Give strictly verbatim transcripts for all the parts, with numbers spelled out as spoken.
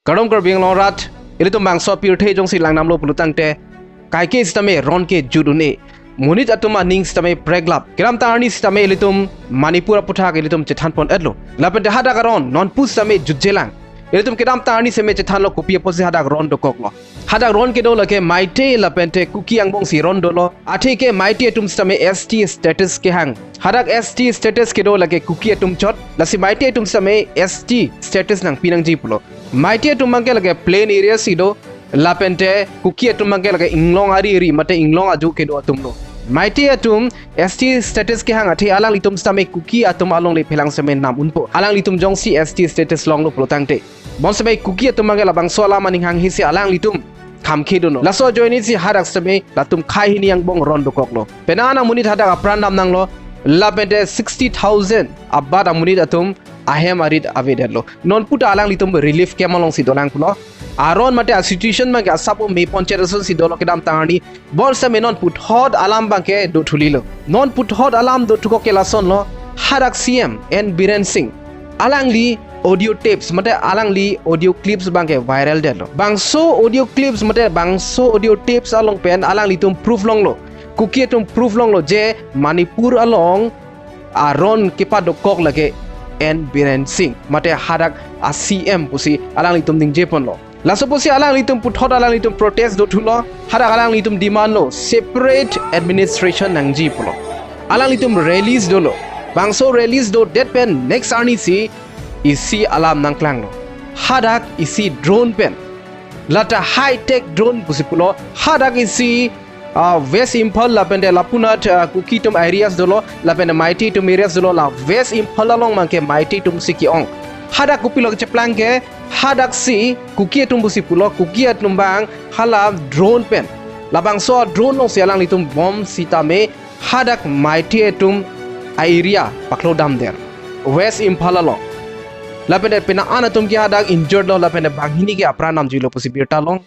Kardom Karbi Anglong arat, ilitum bangso pirthe jongsi langnamlo pulo tangte, kaike sitame ron ke jut un-e. Monit atum aning sitame preklap. Kedamtang arni sitame ilitum Manipur aputhak ilitum chethanpon-etlo. Lapente hadak aron non pu sitame jutjelang. Ilitum kedamtang arni sitame chethanlo kopi apotsi hadak ron dokoklo. Hadak ron kedo lake Meitei lapente Kuki angbongsi ron dolo. Athe ke Meitei atum sitame S T status kehang. Hadak S T status kedo lake Kuki atum chot. Lasi Meitei atum sitame S T status nangpi nangji pulo. Meitei atum abangke lake plain area si do. Lapente Kuki atum abangke lake inglong ari ari mate inglong aju kedo atumlo. Meitei atum S T status kehang athe alanglitum sitame Kuki atum alongle phelang sitame nam unpo. Alanglitum jongsi S T status longlo pulo tangte, bonsitame Kuki atum abangke labangso alam aning hanghe si alanglitum kham khedunlo. Laso ajoinesi hadak sitame latum khai hini angbong ron dokoklo. Penang amonit hadak apran damnanglo. Lapente sixty thousand abat amonit atum ahem arit avedetlo. Non puta alanglitum relief camp alongsi dolang pulo. Aron mate a-situation abangke asap o me ponchero asonsi dolo kedamtang arni. Bonsitame non puthot alam abangke dothulilo. Non puthot alam dothukok ke lasonlo. Hadak C M N Biren Singh, alangli audio tapes mate alangli audio clips abangke viral detlo. Bangso audio clips mate bangso audio tapes along pen alanglitum proof longlo. Kuki atum proof longlo je Manipur along aron kepadokok lake N Biren Singh mate hadak a-C M pusi alanglitum ningjeponlo. Laso pusi alanglitum puthot alanglitum protest dothulo. Hadak alanglitum demandlo separate administration nangji pulo. Alanglitum rallies dolo. Bangso rallies dodet pen next arnisi isi alam nangklanglo. Hadak isi drone pen, lata high-tech drone pusi pulo. Hadak isi ah, West Imphal lapente lapunat, ah, Kuki atum areas dolo, lapente Meitei atum areas dolo, la West Imphal along abangke Meitei atumsi ke-ong. Hadak kopilo kecheplang ke, hadaksi Kuki atum pusi pulo, Kuki atum abang hala drone pen, labangso drone alongsi alanglitum bomb sitame hadak Meitei atum a-area paklo damdet West Imphal along. Lapente penang an atum ke hadak injured lo, lapente banghini ke apran damjuilo pusi birta long.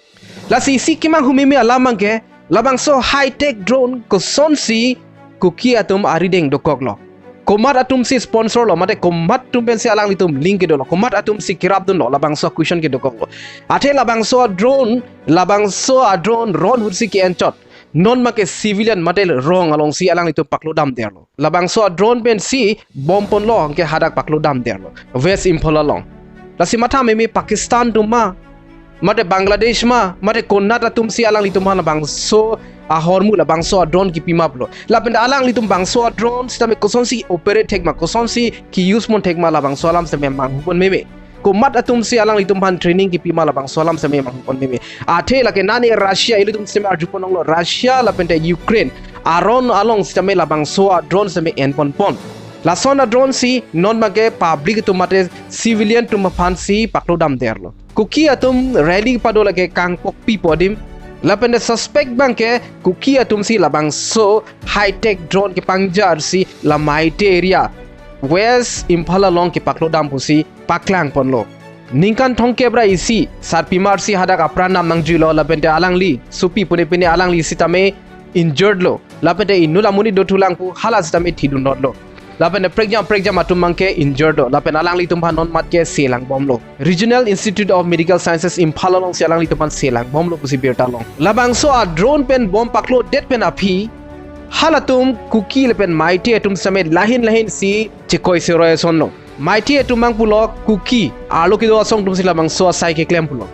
Lasi isi kemanghu meme alam abangke, labangso high-tech drone kosonsi Kuki atum arideng dokoklo. Komat atumsi sponsor lo, mate komat atum pensi alanglitum link kedolo, komat atumsi kerapdunlo, labangso question ke dokoklo. Athe labangso drone, labangso a-drone ron ahutsi ke-enchot. Non abangke civilian mate rong alongsi alanglitum paklo damdetlo. Labangso a-drone pensi bomb ponlo, anke hadak paklo damdetlo West Imphal along. Lasi matha meme Pakistan atum ma, mate Bangladesh ma, mate konat atumsi alanglitum aphan labangso ahormu labangso a-drone kipima pulo. Lapente alanglitum bangso a-drone sitame kosonsi operate thekma, kosonsi ke-use pon thekma labangso alam sitame manghupon meme. Komat atumsi alanglitum aphan training kipima labangso alam sitame manghupon meme. Athe lake nani Russia ilitum sitame arjupon longlo. Russia lapente Ukraine aron along sitame labangso a-drone sitame enponpon. Lason a-drone si non abangke public atum mate civilian atum aphansi paklo damdetlo. Kuki atum rally pado lake Kangpokpi pu adim. Lapente suspect abangke Kuki atumsi labangso high-tech drone kepangjarsi la Meitei area West Imphal along kepaklo dam pusi paklangponlo. Ningkan thomkep ra isi sarpimar si hadak apran dam nangjuilo, lapente alangli sopi pune pine alangli sitame injured lo. Lapente inut amonit dothulang pu hala sitame thidunlotlo. Lapente prekjam prekjam atum abangke injured lo. Lapen alanglitum aphan non matke selangbomlo. Regional Institute of Medical Sciences Imphal alongsi alanglitum aphan selangbomlo pusi birta long. Labangso a-drone pen bomb paklodet pen aphi halatum Kuki lapen Meitei atum sitame lahin lahin si chekoi seroi asonlo. Meitei atum abang pulo Kuki arlo kedo asong atumsi labangso asai keklem pulo.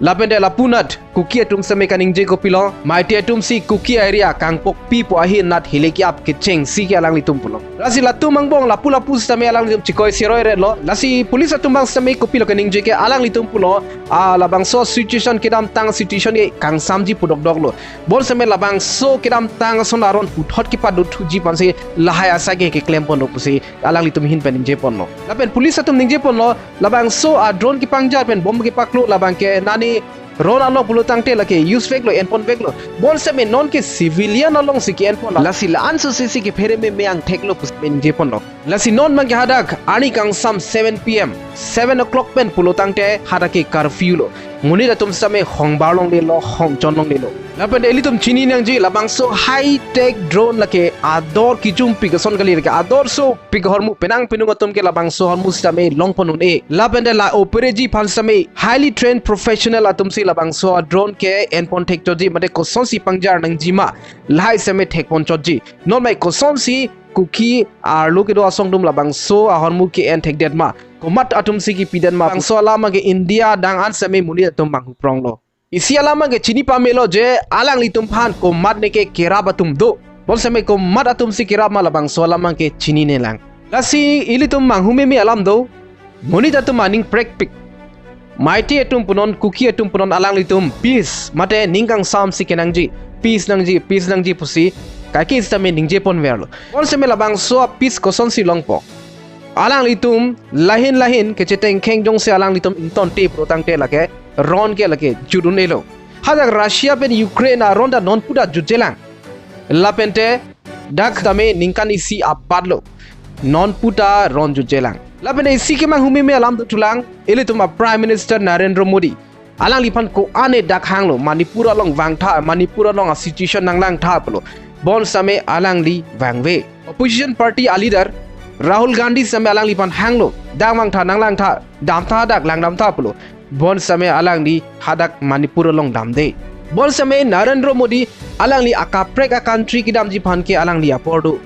Lapente lapunat Kuki atum sitame kaningje kopilo, Meitei atumsi Kuki area Kangpokpi pu ahin nat hile ke-ap kechengsi ke alanglitum pulo. Lasi latum angbong lapu lapu sitame alanglitum chekoi seroi retlo. Lasi police atum abang sitame kopilo kaningje ke alanglitum pulo, ah, labangso situation kedamtang situation ke kangsamji pu dokdoklo. Bonsitame labangso kedamtang ason aron puthot kepadothuji aphansi lahai asai ke keklemponlo pusi alanglitum ahin pen ningjeponlo. Lapen police atum ningjeponlo, labangso a-drone kepangjar pen bomb kepaklo labangke nani ron along pulo tangte lake use veklo, enpon veklo. Bonsitame nonke civilian alongsi ke-enpon. Lasi la-an susi si kephere meme angtheklo pusi ningjeponlo. Lasi non abangke hadak arni kangsam seven P M, seven o'clock pen pulo tangte hadak ke curfew lo. Monit atum sitame hongbar longlelo, hongchon longlelo. Lapen ilitum chini nangji labangso high tech drone lake ador kijumpik ason kali, lake ador sopik ahormu, penang penung atum ke labangso ahormu sitame longpon un-e. Lapen de la opereji aphan sitame highly trained professional atum si labangso a-drone ke enpon thekchotji, mate kosonsi pangjar nangjima, lahai sitame thekpon chotji. Non mai kosonsi Kuki arlo kedo asong atum labangso ahormu ke-en thekdet ma, komat atum si kipidet ma, bangso alam ke India adang an sitame monit atum manghupronglo. Isi alam ke chini pamelo je alanglitum aphan komat neke kerap atum do. Bonsitame komat atum si kerap ma, labangso alam ke chinine lang. Lasi ilitum manghumeme alam do. Monit atum aning prekpik. Meitei atum punon, Kuki atum punon alanglitum peace mate ning kangsam si kenangji, peace nangji, peace nangji pusi kaike sitame ningjeponverlo. Bonsitame labangso a-peace kosonsi longpo? Alanglitum lahin lahin kechetengkheng jongsi alanglitum ingtonte pulotangte lake ron ke lake jut un-elo. Hadak Russia pen Ukraine aron ta nonpu ta jutjelang. Lapente dak tame ningkan isi abatlo, nonpu ta ron jutjelang. Lapente isi kemanghumeme alam dothulang, ilitum a-Prime Minister Narendra Modi. Alangliphan ko-an e dak hanglo, Manipur along vangtha, Manipur along a-situation nanglangtha pulo. Bonsitame alangli vangve. Opposition party a-leader Rahul Gandhi sitame alangliphan hanglo, dak vangtha, nanglangtha, damtha dak, langdamtha pulo. Bonsitame alangli hadak Manipur along damde. Bonsitame Narendra Modi alangli akaprek a-country kedamji aphan ke alangli apor do.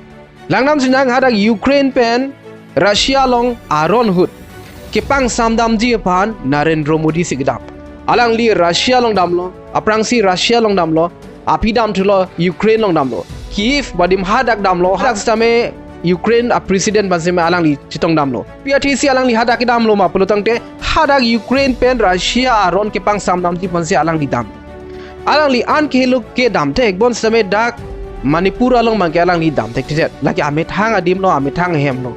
Langdamsinang, hadak Ukraine pen Russia along aron ahut kepangsamdamji aphan Narendra Modi si kedam. Alangli Russia along damlo, aphrangsi Russia along damlo, aphi damthulo Ukraine along damlo. Kyiv adim hadak damlo, hadak sitame Ukraine a-president aphan sitame alangli chetongdamlo. Pi athesi alangli hadak kedamlo ma pulotangte, hadak Ukraine pen Russia aron kepangsamdamji aphansi alangli dam. Alangli an kehelo ke damthek, bonsitame dak Manipur along abangke alangli damthekthedet. Lake amethang adimlo, amethang ahemlo.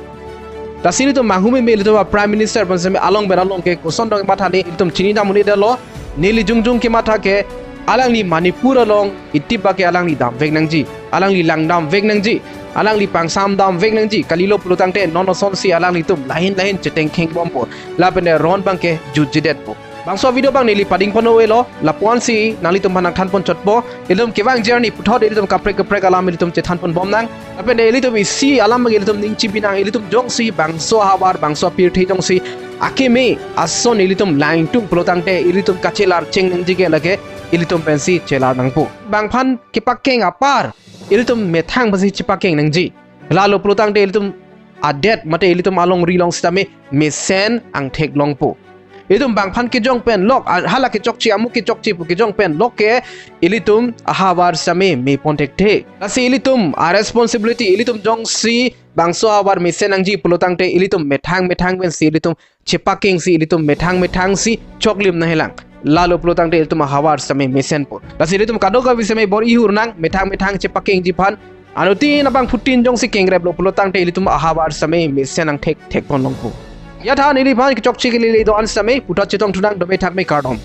Lasi ilitum manghumeme, ilitum a-Prime Minister aphan sitame along pen along ke koson dong matha ne ilitum chinidam un-edetlo. Neli jongjong kematha ke alangli Manipur along itip ba ke alangli damvek nangji, alangli langdamvek nangji, alangli pangsamdamvek nangji. Kalilo pulotangte non asonsi alanglitum lahin lahin chetengkhengbompo, lapente ron abangke jutjedetpo. Bangso video abang neli padingpon un-elo, lapuansi nanglitum aphan nangthanpon chotpo. Ilitum kevang journey puthot ilitum kaprek kaprek alam ilitum chethanponbomnang. Lapente ilitum isi alam abang ilitum ning chibinang, ilitum jongsi bangso ahavar, bangso apirthe jongsi akeme ason ilitum langdun pulotangte ilitum kachelar chengnangji ke lake ilitum pensi chelar nangpo. Bangphan kepakeng apar ilitum methang pensi chepakeng nangji. Lalo pulotangte ilitum adet mate ilitum alongri along sitame mesen angthek longpo. Ilitum bangphan kejong pen lok, a-, hala kechokche, amo kechokche pu kejong pen lok ke ilitum ahavar sitame mepon thekthe. Lasi ilitum a-responsibility, ilitum jongsi bangso ahavar mesen nangji pulotangte ilitum methang methang pensi ilitum chepakengsi, ilitum methang methangsi choklim nangjilang. Lalo pulotangte ilitum ahavar sitame mesenpo. Lasi ilitum kadokave sitame bor-i hurnang, methang methang chepakengji aphan. Anuttin abangphutin jongsi kengreplo pulotangte ilitum ahavar sitame mesen angthek thekpon longpo. Ya tha neliphan kechokche kelele do-an sitame puthot chetongthunang, dome thakme, kardom.